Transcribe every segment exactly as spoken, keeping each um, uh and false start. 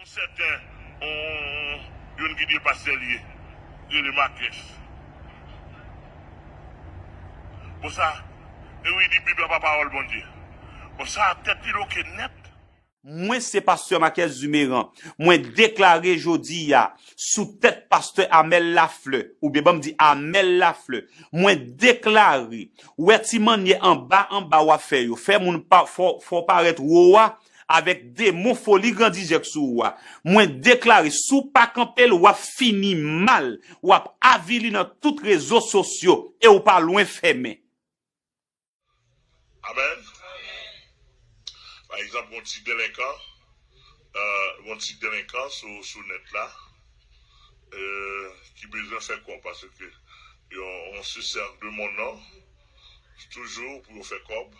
Sèten, on, youn ki di pastè l ye, rele Makès. Bon sa, e wi, li Bib la pa pawòl Bondye. Bon sa, tèt li loke nèt. Mwen se pastè Makès Zumeran. Mwen deklare jodi a, sou tèt pastè Amèl Laflè, oubyen ban m di Amèl Laflè, mwen deklare, wè ti mannyè anba anba w ap fè yo, fè moun pa, fè w, fè w parèt wo a, avèk demon foli grandizè k sou ou a. Mwen deklare, si w pa kanpe l, w ap fini mal, w ap avili nan tout rezo sosyo, e w pa lwen fèmen. Amèn. Pa egzanp, yon ti delenkan, euh, yon ti delenkan sou, sou nèt la, euh, ki bezwen fè kòb, paske yon, yon se sèk de mon non, toujou pou yo fè kòb.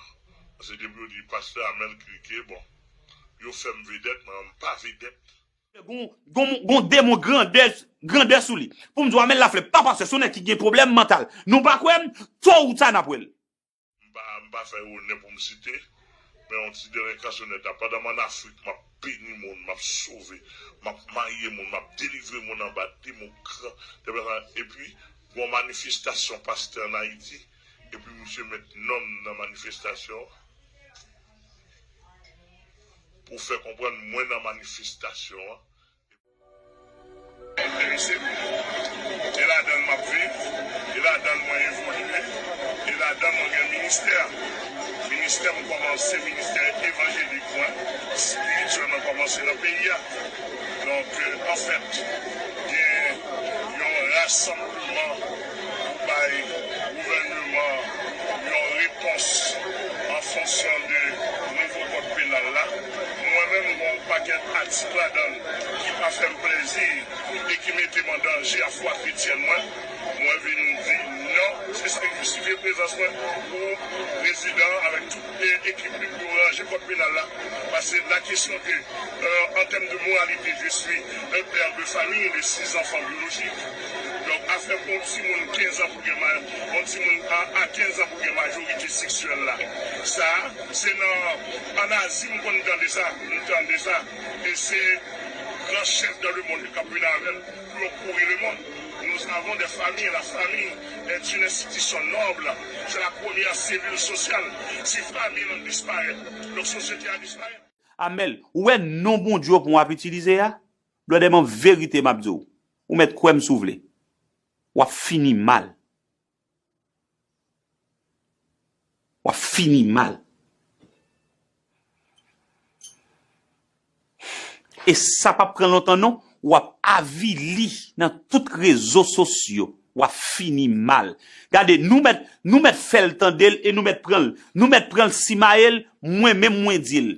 Paske depi yo di pastè Amèl klike, bon, yo fè m vedèt, mwen, m pa vedèt. Gon, gon, gon demon grandè, grandè sou li. Pou m di w Amèl Laflè pa pastè, se yon nèg ki gen pwoblèm mantal. Nou pa kwè m, to ou ta n ap wè l. M pa, m pa fè onè pou m site, men yon ti delenkan sou nèt la. Pandan m ann Afrik, m ap beni moun, m ap sove, m ap marye moun, m ap delivre moun anba demon gran, epi gon manifestasyon pastè ann Ayiti, epi misye met non m nan manifestasyon an, pou fè konprann mwen nan manifestasyon an. Enterese m. E ladan l m ap viv, e ladan l mwen evolye, e ladan l mwen gen ministè. Ministè m kòmanse, ministè evanjelik mwen, espirityèl mwen kòmanse nan peyi a. Donk, euh, anfèt, gen yon rasanbleman pou bay gouvènman yon repons an fonksyon de nouvo kòd penal la. Mwen menm, m gen yon pakèt atik ladan l ki pa fè m plezi e ki mete m an danje a fwa kretyèn mwen. Mwen vin di non, se sa k jistifye prezans mwen pou prezidan avèk tout e, ekip li pou yo ranje kòd penal la. Paske la kesyon ke, euh, an tèm de moralite, je suis un père de famille de six enfants biologiques. Donk, afè pou yon timoun kenz an pou gen ma-, yon timoun a, a kenz an pou gen majorite seksyèl la. Sa, se nan, ann Azi, m konn tande sa, m tande sa. E se gran chèf dans le monde k ap vin avè l pou yo kouri lemonn. Nous avons des familles. La famille est une institution noble. C'est la première cellule sociale. Si famiy lan disparèt, donk sosyete a disparèt. Amèl, ou wè non Bondye w pou w ap itilize a? Blòdè m an verite m ap di w. Ou mèt kwè m si w vle. W ap fini mal. W ap fini mal. E sa p ap pran lontan non, w ap avili nan tout rezo sosyo. W ap fini mal. Gade, nou mèt, nou mèt fè l tande l e nou mèt pran l. Nou mèt pran l simaye l, mwen menm mwen di l.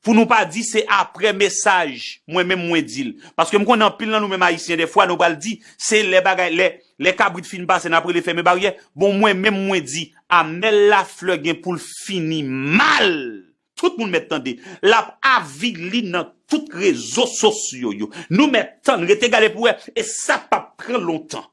Pou nou pa di se aprè mesaj, mwen menm mwen di l. Paske m konnen anpil nan nou menm Ayisyen, dèfwa nou pral di, se lè bagay, lè, lè kabrit fin pase, n ap rele fèmen baryè. Bon, mwen menm mwen di, Amèl Laflè gen pou l fini mal. Tout moun mèt tande. L ap avili nan tout rezo sosyo yo. Nou mèt tann, rete gade pou wè, e sa p ap pran lontan.